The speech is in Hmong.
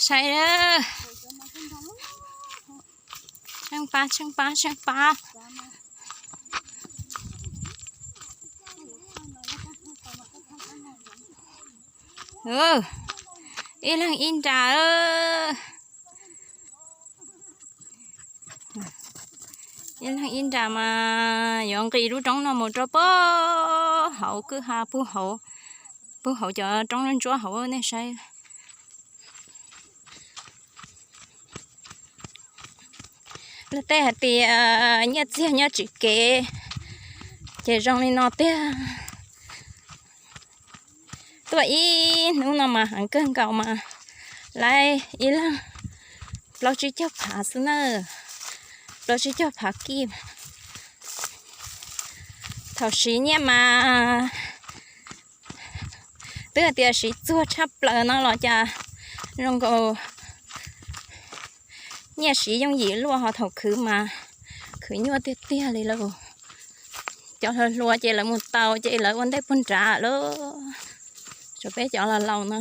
Saib, tsheej pab, tsheej pab, tsheej pab. Ib leeg ib nra. Ib leeg ib nra mas yuav nqis lub roob no mus rau puag hauv kwj ha, puag hauv cov roob ntsuab hauv nej saib. Luag tej hais tias nyiaj txiag nyob tsis kev, ces zoo li no tiag. Tuaj ib hnub no mas heev kawg nkaus mas, laib ib leeg plaub tsib caug phav xwb na, plaub tsib caug phav kij. Thaum siv nyiaj mas twb hais tias siv txuag tshaj plaws no los cas zoo nkaus nyiaj siv yooj yim luaj, ho thaum khwv mas khwv nyuaj tiag tiag li lauj. Cov hluas hluas ces lawv mus tau ces lawv ua ntej puag nrad lauj. Tshuav peb cov laus laus no